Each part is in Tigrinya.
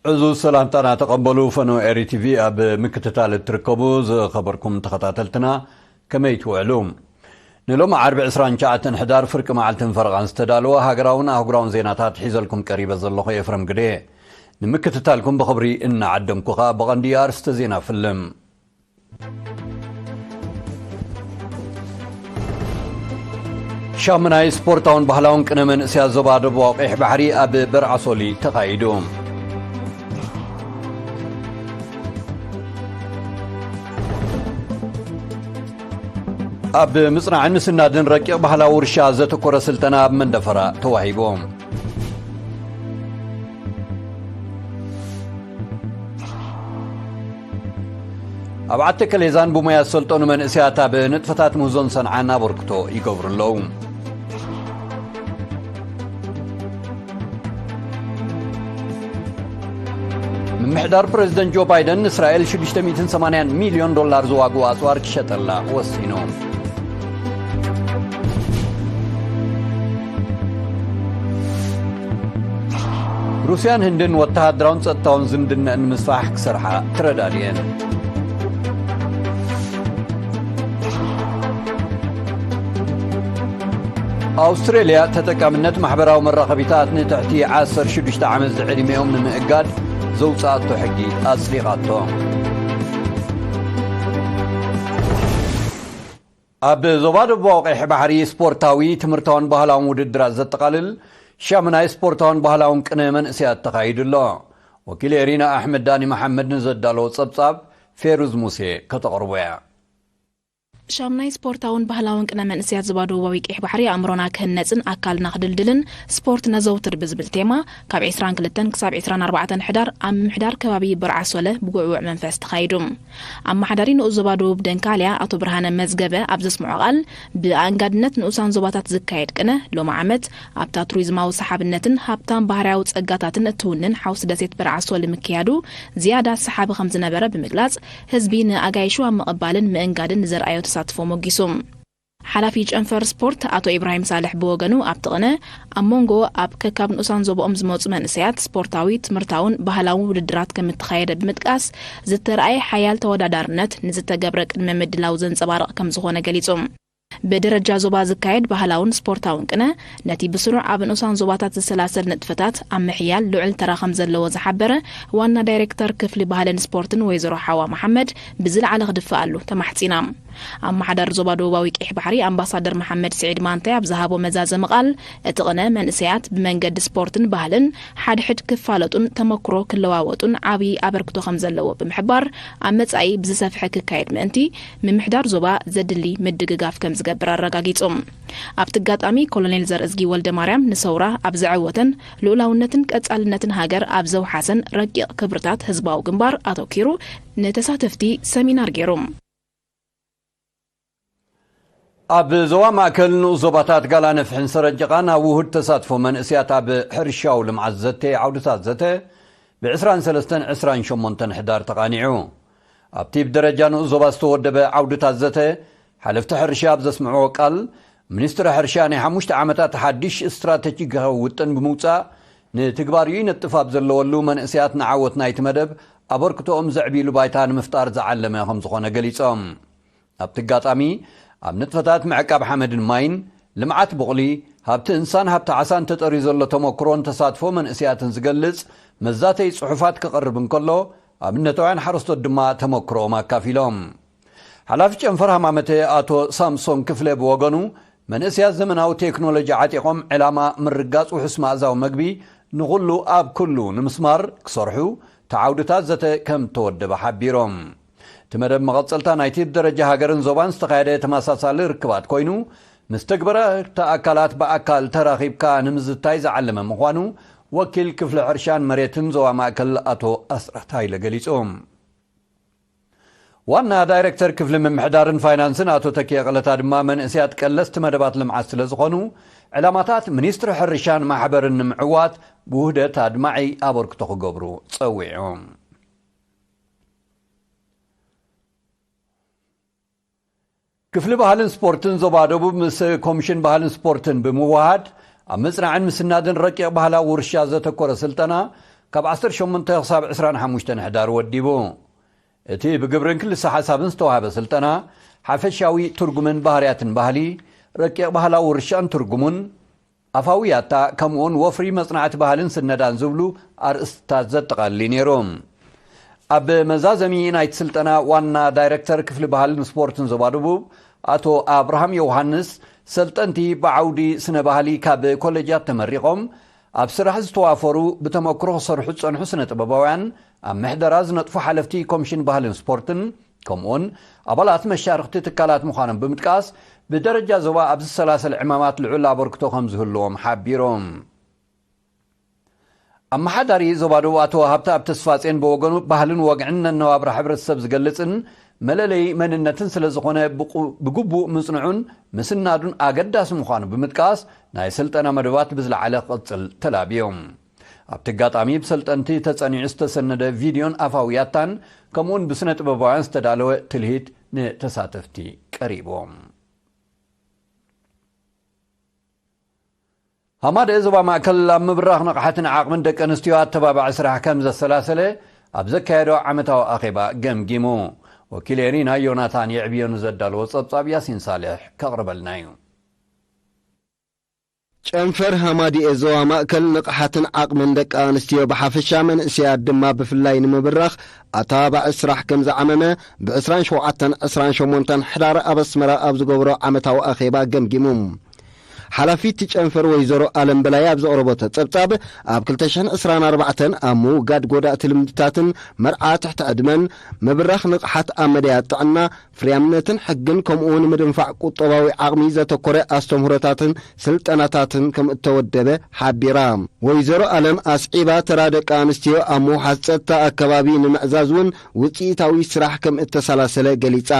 ዕዙዝ ሰላምታና ተቐበሉ። ፈኖ ኤሪ ቲቪ ኣብ ምክትታል እትርከቡ ዝኸበርኩም ተኸታተልትና፣ ከመይ ትውዕሉ? ንሎሚ ዓርቢ ዕስራን ትሽዓተን ሕዳር ፍርቂ መዓልትን ፈረቓን ዝተዳለወ ሃገራውን ኣህጉራውን ዜናታት ሒዘልኩም ቀሪበ ዘለኹ ኤፍረም ግደ። ንምክትታልኩም ብኽብሪ እናዓደምኩ ኸኣ ብቐንዲ ኣርእስተ ዜና ፍልም። ሻምናይ ስፖርታውን ባህላውን ቅነ መንእሰያት ዞባ ደቡባዊ ቀይሕ ባሕሪ ኣብ በርዓሶሊ ተኻይዱ። ኣብ ምጽናዕን ምስናድን ረቂቕ ባህላዊ ውርሻ ዘተኮረ ስልጠና ኣብ መንደፈራ ተዋሂቡ። ኣብ ዓዲ ከሌዛን ብሞያ ዝሰልጠኑ መንእሰያት ኣብ ንጥፈታት ምህዞን ሰንዓን ኣበርክቶ ይገብሩ ኣለዉ። ምምሕዳር ፕረዚደንት ጆ ባይደን ንእስራኤል ሽዱሽተ ሚእትን ሰማንያን ሚልዮን ዶላር ዝዋግኡ ኣጽዋር ክሸጠላ ወሲኑ። ሩስያን ህንድን ወተሃደራውን ጸጥታውን ዝምድነአን ንምስፋሕ ክሰርሓ ተረዳድየን። ኣውስትሬልያ ተጠቃምነት ማሕበራዊ መራኸቢታት ንትሕቲ ዓሰርተ ሽዱሽተ ዓመት ዝዕድሜኦም ንምእጋድ ዘውጽኣቶ ሕጊ ኣጽዲቓቶ። ኣብ ዞባ ደቡባዊ ቀይሕ ባሕሪ ስፖርታዊ፣ ትምህርታውን ባህላውን ውድድራት ዘጠቓልል ሻምናይ ስፖርታውን ባህላውን ቅነ መንእሰያት ተኻይዱ ኣሎ። ወኪል ኤሪና ኣሕመድ ዳኒ መሓመድ ንዘዳለዎ ጸብጻብ ፌሩዝ ሙሴ ከተቕርቦ እያ። ሻምናይ ስፖርታውን ባህላውን ቅነ መንእሰያት ዞባ ደቡባዊ ቀይሕ ባሕሪ ኣእምሮና ክህነጽን ኣካልና ክድልድልን ስፖርት ነዘውትር ብዝብል ቴማ ካብ ዕስራን ክልተን ክሳብ ዕስራን ኣርባዕተን ሕዳር ኣብ ምምሕዳር ከባቢ በርዓሶለ ብጉዕውዕ መንፈስ ተኻይዱ። ኣመሓዳሪ ንኡስ ዞባ ደቡብ ደንካልያ ኣቶ ብርሃነ መዝገበ ኣብ ዘስምዖ ቃል፣ ብኣንጋድነት ንኡሳን ዞባታት ዝካየድ ቅነ ሎሚ ዓመት ኣብታ ቱሪዝማዊ ሰሓብነትን ሃብታም ባህርያዊ ጸጋታትን እትውንን ሓውሲ ደሴት በርዓሶለ ምክያዱ ዝያዳ ሰሓቢ ከም ዝነበረ ብምግላጽ፣ ህዝቢ ንኣጋይሹ ኣብ ምቕባልን ምእንጋድን ንዘርኣዮ ተሳትፎ ሞጊሱ። ሓላፊ ጨንፈር ስፖርት ኣቶ ኢብራሂም ሳልሕ ብወገኑ፣ ኣብቲ ቅነ ኣብ መንጎ ኣብ ከካብ ንኡሳን ዞባኦም ዝመጹ መንእሰያት ስፖርታዊ፣ ትምህርታውን ባህላውን ውድድራት ከም እተኻየደ ብምጥቃስ፣ ዝተረኣየ ሓያል ተወዳዳርነት ንዝተገብረ ቅድመ ምድላው ዘንጸባርቕ ከም ዝኾነ ገሊጹ። ብደረጃ ዞባ ዝካየድ ባህላውን ስፖርታውን ቅነ፣ ነቲ ብስሩዕ ኣብ ንኡሳን ዞባታት ዝሰላሰል ንጥፈታት ኣብ ምሕያል ልዑል ተራ ከም ዘለዎ ዝሓበረ ዋና ዳይሬክተር ክፍሊ ባህልን ስፖርትን ወይዘሮ ሓዋ መሓመድ፣ ብዝለዓለ ክድፈኣሉ ተማሕጺና። ኣመሓዳሪ ዞባ ደቡባዊ ቀይሕ ባሕሪ ኣምባሳደር መሓመድ ስዒድ ማንታይ ኣብ ዝሃቦ መዛዘሚ ቃል፣ እቲ ቅነ መንእሰያት ብመንገዲ ስፖርትን ባህልን ሓድሕድ ክፋለጡን ተመክሮ ክለዋወጡን ዓብዪ ኣበርክቶ ከም ዘለዎ ብምሕባር፣ ኣብ መጻኢ ብዝሰፍሐ ክካየድ ምእንቲ ምምሕዳር ዞባ ዘድሊ ምድግጋፍ ከም ዝገብር ኣረጋጊጹ። ኣብቲ ኣጋጣሚ ኮሎኔል ዘርእዝጊ ወልደ ማርያም ንሰውራ ኣብ ዘዐወተን ልኡላውነትን ቀጻልነትን ሃገር ኣብ ዘውሓሰን ረቂቕ ክብርታት ህዝባዊ ግንባር ኣተኪሩ ንተሳተፍቲ ሰሚናር ገይሩ። ኣብ ዞባ ማእከል ንኡስ ዞባታት ጋላ ነፍሕን ሰረጀቓን ኣብ ውሁድ ተሳትፎ መንእስያት ኣብ ሕርሻዊ ልምዓት ዘተ ዓውድታት ዘተ ብ ዕስራን ሰለስተን ዕስራን ሸሞንተን ሕዳር ተቓኒዑ። ኣብቲ ብደረጃ ንኡስ ዞባ ዝተወደበ ዓውድታት ዘተ ሓለፍቲ ሕርሻ ኣብ ዘስምዕዎ ቃል፣ ሚኒስትሪ ሕርሻ ናይ ሓሙሽተ ዓመታት ሓድሽ ስትራተጂካዊ ውጥን ብምውጻእ ንትግባር ይነጥፍ ኣብ ዘለወሉ መንእስያት ንዓወት ናይቲ መደብ ኣበርክቶኦም ዘዕብይሉ ባይታ ንምፍጣር ዝዓለመ ከም ዝኾነ ገሊጾም። ኣብቲ ኣጋጣሚ ኣብ ንጥፈታት ምዕቃብ ሓመድን ማይን፣ ልምዓት ቡቕሊ፣ ሃብቲ እንሳን ሃብቲ ዓሳን ተጠርዩ ዘሎ ተመክሮን ተሳትፎ መንእስያትን ዝገልጽ መዛተይ ጽሑፋት ክቐርብ እንከሎ፣ ኣብነታውያን ሓረስቶት ድማ ተመክሮኦም ኣካፊሎም። ሓላፊ ጨንፈር ሃማመተ ኣቶ ሳምሶን ክፍለ ብወገኑ፣ መንእስያት ዘመናዊ ቴክኖሎጂ ዓጢቖም ዕላማ ምርጋጽ ውሑስ መኣዛዊ መግቢ ንኹሉ ኣብ ኩሉ ንምስማር ክሰርሑ ተዓውድታት ዘተ ከም ተወደበ ሓቢሮም። እቲ መደብ መቐጸልታ ናይቲ ብደረጃ ሃገርን ዞባን ዝተኻየደ ተመሳሳሊ ርክባት ኮይኑ፣ ምስ ተግበርቲ ኣካላት ብኣካል ተራኺብካ ንምዝታይ ዝዓለመ ምዃኑ ወኪል ክፍሊ ሕርሻን መሬትን ዞባ ማእከል ኣቶ ኣስራት ሃይለ ገሊጹ። ዋና ዳይሬክተር ክፍሊ ምምሕዳርን ፋይናንስን ኣቶ ተኪ ቀለታ ድማ መንእስያት ቀለስቲ መደባት ልምዓት ስለ ዝኾኑ፣ ዕላማታት ሚኒስትሪ ሕርሻን ማሕበርን ንምዕዋት ብውህደት ኣድማዒ ኣበርክቶ ክገብሩ ጸዊዑ። ክፍሊ ባህልን ስፖርትን ዞባ ደቡብ ምስ ኮሚሽን ባህልን ስፖርትን ብምውሃድ ኣብ ምጽናዕን ምስናድን ረቂቕ ባህላዊ ውርሻ ዘተኮረ ስልጠና ካብ ዓሰርተ ሸሞንተ ክሳብ ዕስራን ሓሙሽተን ሕዳር ወዲቡ። እቲ ብግብርን ክልሰ ሓሳብን ዝተዋህበ ስልጠና፣ ሓፈሻዊ ትርጉምን ባህርያትን ባህሊ፣ ረቂቕ ባህላዊ ውርሻን ትርጉሙን፣ ኣፋዊ ያታ፣ ከምኡውን ወፍሪ መጽናዕቲ ባህልን ስነዳን ዝብሉ ኣርእስትታት ዘጠቓልል እዩ ነይሩ። ኣብ መዛዘሚ ናይቲ ስልጠና፣ ዋና ዳይረክተር ክፍሊ ባህልን ስፖርትን ዞባ ደቡብ፣ ኣቶ ኣብርሃም ዮሃንስ፣ ሰልጠንቲ ብዓውዲ ስነ ባህሊ ካብ ኮሌጃት ተመሪቖም ኣብ ስራሕ ዝተዋፈሩ፣ ብተመክሮ ክሰርሑ ዝጸንሑ ስነ ጥበባውያን፣ ኣብ ምሕደራ ዝነጥፉ ሓለፍቲ ኮሚሽን ባህልን ስፖርትን፣ ከምኡውን ኣባላት መሻርኽቲ ትካላት ምዃኖም ብምጥቃስ፣ ብደረጃ ዞባ ኣብ ዝሰላሰል ዕማማት ልዑል ኣበርክቶ ከም ዝህልዎም ሓቢሮም። ኣመሓዳሪ ዞባ ደቡብ ኣቶ ሃብተኣብ ተስፋጼን ብወገኑ፣ ባህልን ወግዕን ነነባብራ ሕብረተሰብ ዝገልጽን መለለዪ መንነትን ስለ ዝኾነ፣ ብቑ-፣ ብግቡእ ምጽንዑን ምስናዱን ኣገዳሲ ምዃኑ ብምጥቃስ፣ ናይ ስልጠና መደባት ብዝለዓለ ክቕጽል ተላብዮም። ኣብቲ ኣጋጣሚ፣ ብሰልጠንቲ ተጸኒዑ ዝተሰነደ ቪድዮን ኣፋዊ ያታን፣ ከምኡውን ብስነ ጥበባውያን ዝተዳለወ ትልሂት ንተሳተፍቲ ቀሪቦም። ሃማደ ዞባ ማእከል ኣብ ምብራኽ ንቕሓትን ዓቕምን ደቂ ኣንስትዮ ኣተባባዒ ስራሕ ከም ዘሰላሰለ ኣብ ዘካየዶ ዓመታዊ ኣኼባ ገምጊሙ። ወኪል ኤሪና ዮናታን የዕብዮ ንዘዳለዎ ጸብጻብ ያሲን ሳልሕ ከቕርበልና እዩ። ጨንፈር ሃማዲኤ ዞባ ማእከል ንቕሓትን ዓቕምን ደቂ ኣንስትዮ ብሓፈሻ መንእሰያት ድማ ብፍላይ ንምብራኽ ኣተባባዒ ስራሕ ከም ዝዓመመ ብ ዕስራን ሸውዓተን ዕስራን ሸሞንተን ሕዳር ኣብ ኣስመራ ኣብ ዝገብሮ ዓመታዊ ኣኼባ ገምጊሙ። ሓላፊት ጨንፈር ወይዘሮ ኣለም በላይ ኣብ ዘቕረበቶ ጸብጻብ፣ ኣብ ክልተ ሽሕን ዕስራን ኣርባዕተን ኣብ ምውጋድ ጎዳእቲ ልምድታትን መርዓ ትሕቲ ዕድመን፣ ምብራኽ ንቕሓት ኣብ መዳያት ጥዕና፣ ፍርያምነትን ሕግን ከምኡውን ምድንፋዕ ቁጠባዊ ዓቕሚ ዘተኮረ ኣስተምህሮታትን ስልጠናታትን ከም እተወደበ ሓቢራ። ወይዘሮ ኣለም ኣስዒባ፣ ተራ ደቂ ኣንስትዮ ኣብ ምውሓስ ጸጥታ ኣከባቢ ንምዕዛዝ እውን ውጽኢታዊ ስራሕ ከም እተሰላሰለ ገሊጻ።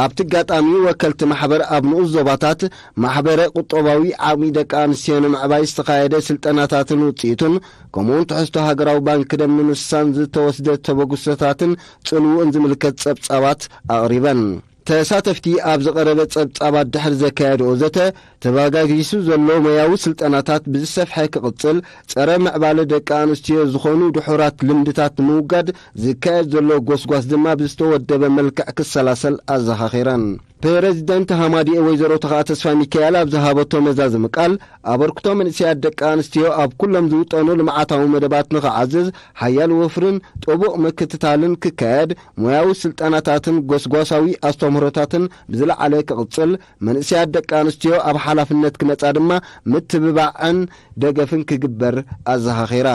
ኣብቲ ኣጋጣሚ፣ ወከልቲ ማሕበር ኣብ ንኡስ ዞባታት ማሕበረ ቁጠባዊ ዓቕሚ ደቂ ኣንስትዮ ንምዕባይ ዝተኻየደ ስልጠናታትን ውጽኢቱን፣ ከምኡውን ትሕዝቶ ሃገራዊ ባንክ ደም ንምስሳን ዝተወስደ ተበግሶታትን ጽልውኡን ዝምልከት ጸብጻባት ኣቕሪበን። ተሳተፍቲ ኣብ ዝቐረበ ጸብጻባት ድሕሪ ዘካየድኦ ዘተ፣ ተበጋጊሱ ዘሎ ሞያዊ ስልጠናታት ብዝሰፍሐ ክቕጽል፣ ጸረ ምዕባለ ደቂ ኣንስትዮ ዝኾኑ ድሑራት ልምድታት ንምውጋድ ዝካየድ ዘሎ ጎስጓስ ድማ ብዝተወደበ መልክዕ ክሰላሰል ኣዘኻኺረን። ፕረዚደንት ሃማዲኤ ወይዘሮ ተኽኣ ተስፋ ሚካኤል ኣብ ዝሃበቶ መዛዘሚ ቃል፣ ኣበርክቶ መንእሰያት ደቂ ኣንስትዮ ኣብ ኩሎም ዝውጠኑ ልምዓታዊ መደባት ንኽዓዝዝ፣ ሓያል ወፍርን ጥቡቕ ምክትታልን ክካየድ፣ ሞያዊ ስልጠናታትን ጎስጓሳዊ ኣስተምህሮታትን ብዝለዓለ ክቕጽል፣ መንእሰያት ደቂ ኣንስትዮ ኣብ ሓላፍነት ክመጻ ድማ ምትብባዕን ደገፍን ክግበር ኣዘኻኺራ።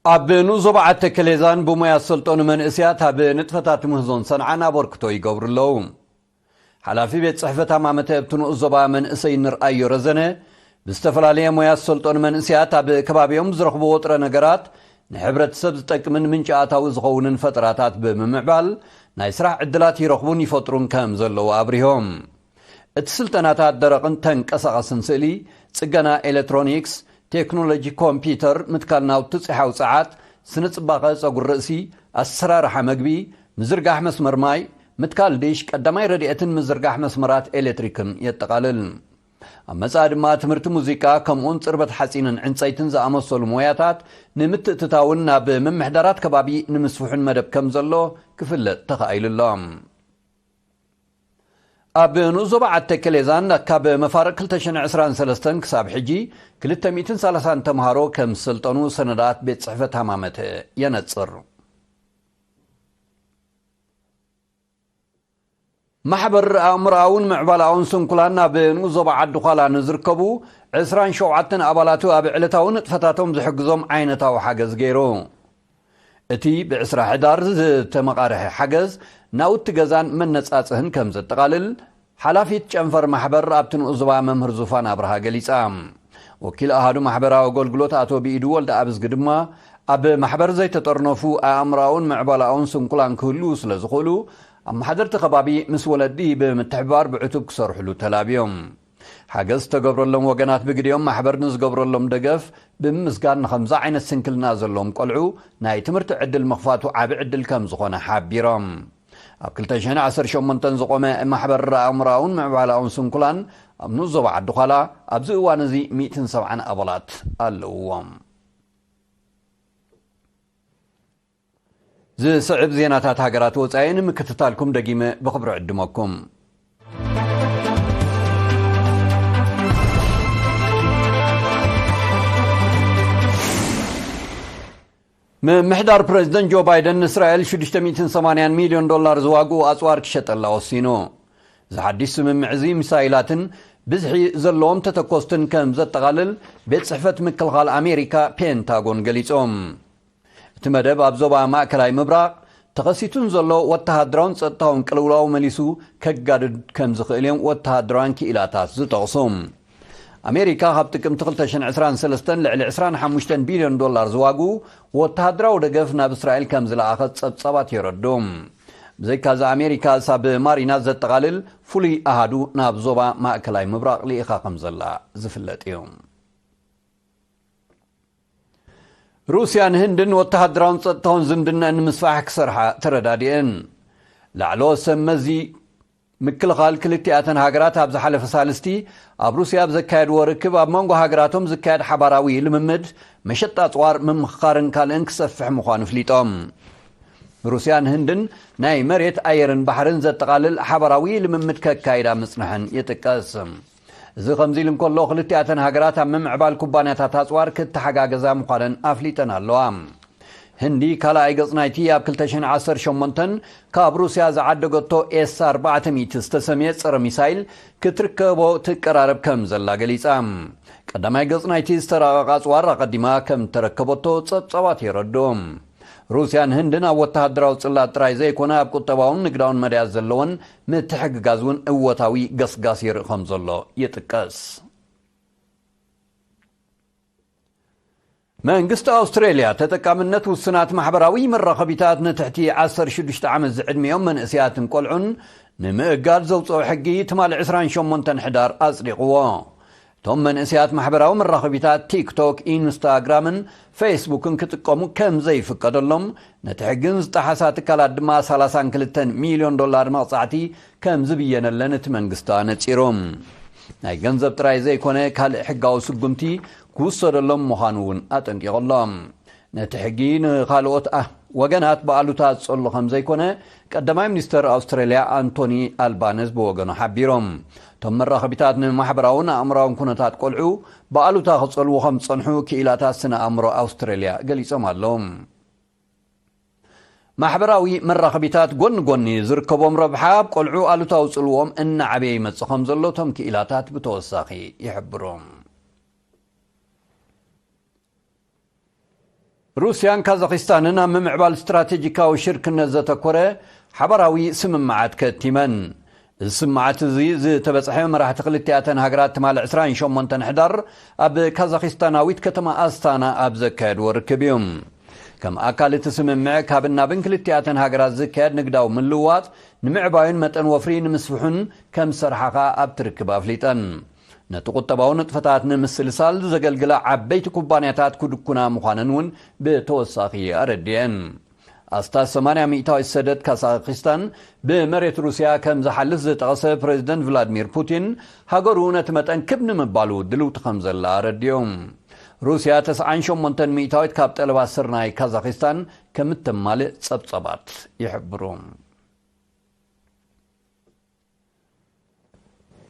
ኣብ ንኡስ ዞባ ዓዲ ተከሌዛን ብሞያ ዝሰልጠኑ መንእሰያት ኣብ ንጥፈታት ምህዞን ሰንዓን ኣበርክቶ ይገብሩ ኣለዉ። ሓላፊ ቤት ጽሕፈት ሃማመተ ኣብቲ ንኡስ ዞባ መንእሰይ ንርኣዮ ረዘነ፣ ብዝተፈላለየ ሞያ ዝሰልጠኑ መንእሰያት ኣብ ከባቢኦም ዝረኽብዎ ጥረ ነገራት ንሕብረተሰብ ዝጠቅምን ምንጪ ኣታዊ ዝኸውንን ፈጠራታት ብምምዕባል ናይ ስራሕ ዕድላት ይረኽቡን ይፈጥሩን ከም ዘለዉ ኣብሪሆም። እቲ ስልጠናታት ደረቕን ተንቀሳቐስን ስእሊ፣ ጽገና ኤሌክትሮኒክስ፣ ቴክኖሎጂ ኮምፒውተር፣ ምትካል ናውቲ ጺሓዊ ጸዓት፣ ስነ ጽባቐ ጸጉሪ ርእሲ፣ ኣሰራርሓ መግቢ፣ ምዝርጋሕ መስመር ማይ፣ ምትካል ዲሽ ቀዳማይ ረድኤትን ምዝርጋሕ መስመራት ኤሌክትሪክን የጠቓልል። ኣብ መጻኢ ድማ ትምህርቲ ሙዚቃ፣ ከምኡውን ጽርበት ሓጺንን ዕንጸይትን ዝኣመሰሉ ሞያታት ንምትእትታውን ናብ ምምሕዳራት ከባቢ ንምስፍሑን መደብ ከም ዘሎ ክፍለጥ ተኻኢሉ ኣሎ። ኣብ ንኡስ ዞባ ዓዲ ተከሌዛን ካብ መፋርቕ ክልተ ሽሕን ዕስራን ሰለስተን ክሳብ ሕጂ ክልተ ሚእትን ሰላሳን ተምሃሮ ከም ዝሰልጠኑ ሰነዳት ቤት ጽሕፈት ሃማመተ የነጽር። ማሕበር ኣእምሮኣውን ምዕባለኣውን ስንኩላን ኣብ ንኡስ ዞባ ዓዲ ዃላ ንዝርከቡ ዕስራን ሸውዓተን ኣባላቱ ኣብ ዕለታዊ ንጥፈታቶም ዝሕግዞም ዓይነታዊ ሓገዝ ገይሩ። እቲ ብዕስራ ሕዳር ዝተመቓርሐ ሓገዝ ናውቲ ገዛን መነጻጽህን ከም ዘጠቓልል፣ ሓላፊት ጨንፈር ማሕበር ኣብቲ ንኡስ ዞባ መምህር ዙፋን ኣብርሃ ገሊጻ። ወኪል ኣሃዱ ማሕበራዊ ኣገልግሎት ኣቶ ብኢዱ ወልደ ኣብዝጊ ድማ፣ ኣብ ማሕበር ዘይተጠርነፉ ኣእምሮኣውን ምዕባለኣውን ስንኩላን ክህልዉ ስለ ዝኽእሉ፣ ኣመሓደርቲ ከባቢ ምስ ወለዲ ብምትሕብባር ብዕቱብ ክሰርሕሉ ተላብዮም። ሓገዝ ዝተገብረሎም ወገናት ብግዲኦም ማሕበር ንዝገብረሎም ደገፍ ብምምስጋን፣ ንኸምዚ ዓይነት ስንክልና ዘለዎም ቆልዑ ናይ ትምህርቲ ዕድል ምኽፋቱ ዓቢ ዕድል ከም ዝኾነ ሓቢሮም። ኣብ ክልተ ሽሕን ዓሰርተ ሸሞንተን ዝቖመ ማሕበር ኣእምሮኣውን ምዕባለኣውን ስንኩላን ኣብ ንኡስ ዞባ ዓዲ ዃላ ኣብዚ እዋን እዚ ሚእትን ሰብዓን ኣባላት ኣለውዎም። ዝስዕብ ዜናታት ሃገራት ወጻኢ ንምክትታልኩም ደጊመ ብኽብሪ ዕድመኩም። ምምሕዳር ፕረዚደንት ጆ ባይደን ንእስራኤል ሽዱሽተ ሚእትን ሰማንያን ሚልዮን ዶላር ዝዋግኡ ኣጽዋር ክሸጠላ ወሲኑ። እዚ ሓድሽ ስምምዕ እዚ ሚሳይላትን ብዝሒ ዘለዎም ተተኮስትን ከም ዘጠቓልል ቤት ጽሕፈት ምክልኻል ኣሜሪካ ፔንታጎን ገሊጾም። እቲ መደብ ኣብ ዞባ ማእከላይ ምብራቕ ተኸሲቱን ዘሎ ወተሃደራውን ጸጥታውን ቅልውላው መሊሱ ከጋድድ ከም ዝኽእል እዮም ወተሃደራውያን ክኢላታት ዝጠቕሱ። ኣሜሪካ ካብ ጥቅምቲ ክልተ ሽሕን ዕስራን ሰለስተን ልዕሊ ዕስራን ሓሙሽተን ቢልዮን ዶላር ዝዋግኡ ወተሃደራዊ ደገፍ ናብ እስራኤል ከም ዝለኣኸት ጸብጻባት የረዱ። ብዘይካዚ ኣሜሪካ ሳብ ማሪና ዘጠቓልል ፍሉይ ኣሃዱ ናብ ዞባ ማእከላይ ምብራቕ ልኢኻ ከም ዘላ ዝፍለጥ እዩ። ሩስያን ህንድን ወተሃደራውን ጸጥታውን ዝምድናን ንምስፋሕ ክሰርሓ ተረዳዲኤን። ላዕለዎት ሰብ መዚ ምክልኻል ክልቲኣተን ሃገራት ኣብ ዝሓለፈ ሳልስቲ ኣብ ሩስያ ኣብ ዘካየድዎ ርክብ ኣብ መንጎ ሃገራቶም ዝካየድ ሓባራዊ ልምምድ መሸጣ ኣጽዋር ምምኽኻርን ካልእን ክሰፍሕ ምዃኑ ኣፍሊጦም። ሩስያን ህንድን ናይ መሬት ኣየርን ባሕርን ዘጠቓልል ሓባራዊ ልምምድ ከካይዳ ምጽንሐን ይጥቀስ። እዚ ከምዚ ኢሉ እንከሎ ክልቲኣተን ሃገራት ኣብ ምምዕባል ኩባንያታት ኣጽዋር ክተሓጋገዛ ምዃነን ኣፍሊጠን ኣለዋ። ህንዲ ካልኣይ ገጽ ናይቲ ኣብ ክልተ ሽሕን ዓሰርተ ሸሞንተን ካብ ሩስያ ዝዓደገቶ ኤስ ኣርባዕተ ሚእቲ ዝተሰምየ ጸረ ሚሳይል ክትርከቦ ትቀራረብ ከም ዘላ ገሊጻ። ቀዳማይ ገጽ ናይቲ ዝተራቐቐ ኣጽዋር ኣቐዲማ ከም ተረከበቶ ጸብጻባት የረድኡ። ሩስያን ህንድን ኣብ ወተሃደራዊ ጽላት ጥራይ ዘይኮነ ኣብ ቁጠባውን ንግዳውን መዳያት ዘለወን ምትሕግጋዝ እውን እወታዊ ገስጋስ የርኢ ከም ዘሎ ይጥቀስ። መንግስቲ ኣውስትሬልያ ተጠቃምነት ውሱናት ማሕበራዊ መራኸቢታት ንትሕቲ ዓሰርተ ሽዱሽተ ዓመት ዝዕድሚኦም መንእስያትን ቆልዑን ንምእጋድ ዘውፅኦ ሕጊ ትማሊ ዕስራን ሸሞንተን ሕዳር ኣፅዲቕዎ። እቶም መንእስያት ማሕበራዊ መራኸቢታት ቲክቶክ፣ ኢንስታግራምን ፌስቡክን ክጥቀሙ ከም ዘይፍቀደሎም፣ ነቲ ሕግን ዝጠሓሳ ትካላት ድማ ሰላሳን ክልተን ሚልዮን ዶላር መቕፃዕቲ ከም ዝብየነለን እቲ መንግስቲ ኣነፂሩ። ናይ ገንዘብ ጥራይ ዘይኮነ ካልእ ሕጋዊ ስጉምቲ ክውሰደሎም ምዃኑ እውን ኣጠንቂቑ ኣሎ። ነቲ ሕጊ ንኻልኦት ኣ- ወገናት ብኣሉታ ዝጸሉ ከም ዘይኮነ ቀዳማይ ሚኒስተር ኣውስትራልያ ኣንቶኒ ኣልባነዝ ብወገኑ ሓቢሮም። እቶም መራኸቢታት ንማሕበራውን ኣእምራውን ኩነታት ቆልዑ ብኣሉታ ክጸልዉ ከም ዝጸንሑ ክኢላታት ስነ ኣእምሮ ኣውስትራልያ ገሊጾም ኣለዉ። ማሕበራዊ መራኸቢታት ጎኒ ጎኒ ዝርከቦም ረብሓ ኣብ ቆልዑ ኣሉታዊ ጽልዎም እናዓበየ ይመጽእ ከም ዘሎ እቶም ክኢላታት ብተወሳኺ ይሕብሩ። ሩስያን ካዛኺስታንን ኣብ ምምዕባል ስትራቴጂካዊ ሽርክነት ዘተኮረ ሓባራዊ ስምምዓት ከቲመን። እዚ ስምምዓት እዚ ዝተበጽሐ መራሕቲ ክልቲኣተን ሃገራት ትማሊ ዕስራን ሸሞንተን ሕዳር ኣብ ካዛኺስታናዊት ከተማ ኣስታና ኣብ ዘካየድዎ ርክብ እዩ። ከም ኣካል እቲ ስምምዕ ካብን ናብን ክልቲኣተን ሃገራት ዝካየድ ንግዳዊ ምልውዋጥ ንምዕባዩን መጠን ወፍሪ ንምስፍሑን ከም ዝሰርሓ ከኣ ኣብቲ ርክብ ኣፍሊጠን። ነቲ ቁጠባዊ ንጥፈታት ንምስልሳል ዘገልግላ ዓበይቲ ኩባንያታት ክድኩና ምዃነን እውን ብተወሳኺ ኣረዲአን። ኣስታት ሰማንያ ሚእታዊት ሰደድ ካዛኪስታን ብመሬት ሩስያ ከም ዝሓልፍ ዝጠቐሰ ፕሬዚደንት ቭላድሚር ፑቲን፣ ሃገሩ ነቲ መጠን ክብ ንምባሉ ድልውቲ ከም ዘላ ኣረዲኡ። ሩስያ ተስዓን ሸሞንተን ሚእታዊት ካብ ጠለባት ስርናይ ካዛኪስታን ከም እተማልእ ጸብጸባት ይሕብሩ።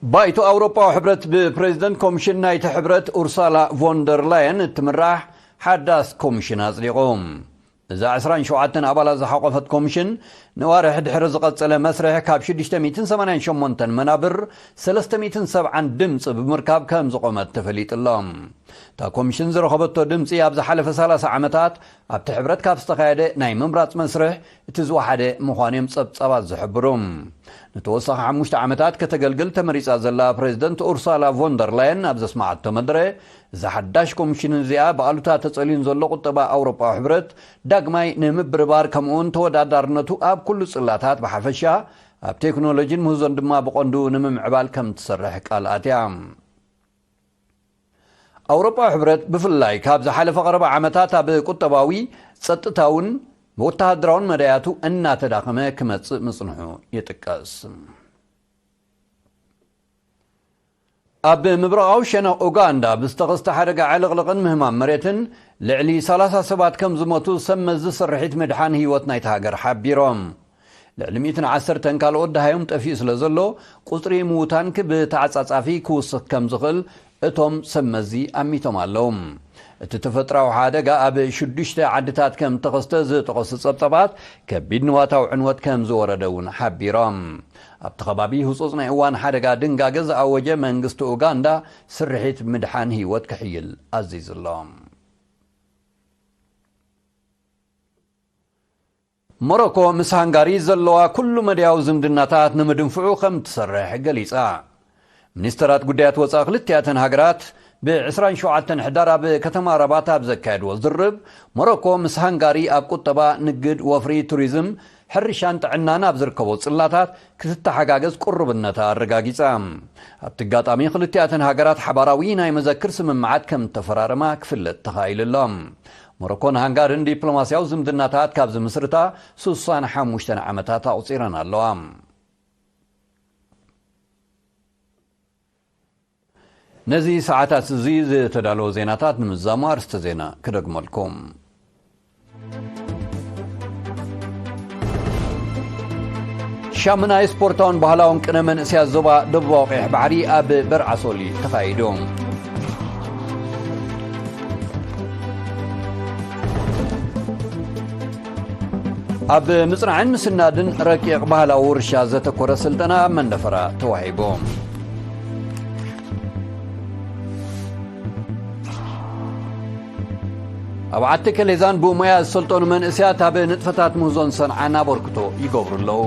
ባይቶ ኣውሮጳዊ ሕብረት ብፕሬዚደንት ኮሚሽን ናይቲ ሕብረት ኡርሳላ ቮንደር ላየን እትምራሕ ሓዳስ ኮሚሽን ኣጽዲቑ። እዛ ዕስራን ሸውዓተን ኣባላት ዝሓቖፈት ኮሚሽን ንዋርሕ ድሕሪ ዝቐጸለ መስርሕ ካብ ሽዱሽተ ሚእትን ሰማንያን ሸሞንተን መናብር ሰለስተ ሚእትን ሰብዓን ድምጺ ብምርካብ ከም ዝቖመት ተፈሊጡ ኣሎ። እታ ኮሚሽን ዝረኸበቶ ድምጺ ኣብ ዝሓለፈ ሰላሳ ዓመታት ኣብቲ ሕብረት ካብ ዝተኻየደ ናይ ምምራጽ መስርሕ እቲ ዝወሓደ ምዃኑ እዮም ጸብጻባት ዝሕብሩ። ንተወሳኺ ሓሙሽተ ዓመታት ከተገልግል ተመሪጻ ዘላ ፕሬዚደንት ኡርሳላ ቮንደር ላየን ኣብ ዘስማዓቶ መደረ፣ እዛ ሓዳሽ ኮሚሽን እዚኣ ብኣሉታ ተጸልዩን ዘሎ ቁጠባ ኣውሮጳዊ ሕብረት ዳግማይ ንምብርባር ከምኡውን ተወዳዳርነቱ ኣብ ኩሉ ጽላታት ብሓፈሻ ኣብ ቴክኖሎጂን ምህዞን ድማ ብቐንዱ ንምምዕባል ከም ትሰርሕ ቃል ኣትያ። ኣውሮጳዊ ሕብረት ብፍላይ ካብ ዝሓለፈ ቀረባ ዓመታት ኣብ ቁጠባዊ፣ ጸጥታውን ወተሃደራውን መዳያቱ እናተዳኸመ ክመጽእ ምጽንሑ ይጥቀስ። ኣብ ምብራቓዊ ሸነቕ ኡጋንዳ ብዝተኸስተ ሓደጋ ዕልቕልቕን ምህማም መሬትን ልዕሊ ሰላሳ ሰባት ከም ዝሞቱ ሰብ መዚ ስርሒት ምድሓን ህይወት ናይቲ ሃገር ሓቢሮም። ልዕሊ ሚእትን ዓሰርተን ካልኦት ደሃዮም ጠፊኡ ስለ ዘሎ፣ ቁጽሪ ምዉታን ክ-፣ ብተዓጻጻፊ ክውስኽ ከም ዝኽእል እቶም ሰብ መዚ ኣሚቶም ኣለዉ። እቲ ተፈጥራዊ ሓደጋ ኣብ ሽዱሽተ ዓድታት ከም ተኸስተ ዝጠቐሱ ጸብጻባት፣ ከቢድ ንዋታዊ ዕንወት ከም ዝወረደ እውን ሓቢሮም። ኣብቲ ከባቢ ህጹጽ ናይ እዋን ሓደጋ ድንጋገ ዝኣወጀ መንግስቲ ኡጋንዳ፣ ስርሒት ምድሓን ህይወት ክሕይል ኣዚዙ ኣሎ። ሞሮኮ ምስ ሃንጋሪ ዘለዋ ኩሉ መድያዊ ዝምድናታት ንምድንፍዑ ከም ትሰርሕ ገሊጻ። ሚኒስተራት ጉዳያት ወጻኢ ክልቲኣተን ሃገራት ብ ዕስራን ሸውዓተን ሕዳር ኣብ ከተማ ረባት ኣብ ዘካየድዎ ዝርብ፣ ሞሮኮ ምስ ሃንጋሪ ኣብ ቁጠባ፣ ንግድ፣ ወፍሪ፣ ቱሪዝም፣ ሕርሻን ጥዕናን ኣብ ዝርከቦ ጽላታት ክትተሓጋገዝ ቅሩብነታ ኣረጋጊጻ። ኣብቲ ኣጋጣሚ ክልቲኣተን ሃገራት ሓባራዊ ናይ መዘክር ስምምዓት ከም ተፈራረማ ክፍለጥ ተኻኢሉ ኣሎ። ሞሮኮን ሃንጋርን ዲፕሎማስያዊ ዝምድናታት ካብ ዝምስርታ ስሳን ሓሙሽተን ዓመታት ኣቑጺረን ኣለዋ። ነዚ ሰዓታት እዚ ዝተዳለወ ዜናታት ንምዛሙ ኣርስተ ዜና ክደግመልኩም። ሻምናይ ስፖርታውን ባህላውን ቅነ መንእሰያት ዞባ ደቡባዊ ቀይሕ ባሕሪ ኣብ በርዓሶሊ ተኻይዱ። ኣብ ምጽናዕን ምስናድን ረቂቕ ባህላዊ ውርሻ ዘተኮረ ስልጠና ኣብ መንደፈራ ተዋሂቡ። ኣብ ዓዲ ከሌዛን ብሞያ ዝሰልጠኑ መንእሰያት ኣብ ንጥፈታት ምህዞን ሰንዓን ኣበርክቶ ይገብሩ ኣለዉ።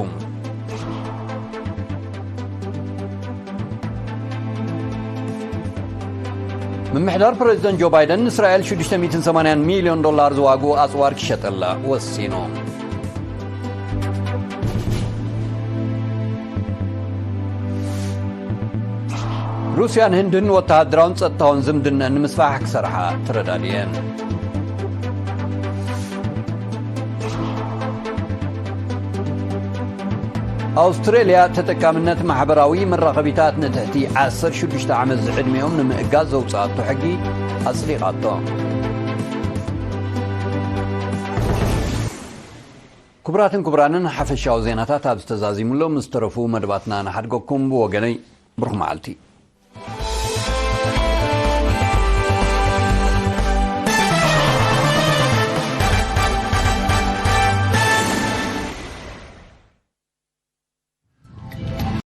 ምምሕዳር ፕረዚደንት ጆ ባይደን ንእስራኤል ሽዱሽተ ሚእትን ሰማንያን ሚልዮን ዶላር ዝዋግኡ ኣጽዋር ክሸጠላ ወሲኑ። ሩስያን ህንድን ወተሃደራውን ጸጥታውን ዝምድነን ንምስፋሕ ክሰርሓ ተረዳድየን። ኣውስትሬልያ ተጠቃምነት ማሕበራዊ መራኸቢታት ንትሕቲ ዓሰርተ ሽዱሽተ ዓመት ዝዕድሚኦም ንምእጋድ ዘውጽኣቶ ሕጊ ኣጽዲቓቶ። ክቡራትን ክቡራንን፣ ሓፈሻዊ ዜናታት ኣብ ዝተዛዚሙሎም ዝተረፉ መደባትና ንሓድገኩም። ብወገነይ ብሩኽ መዓልቲ።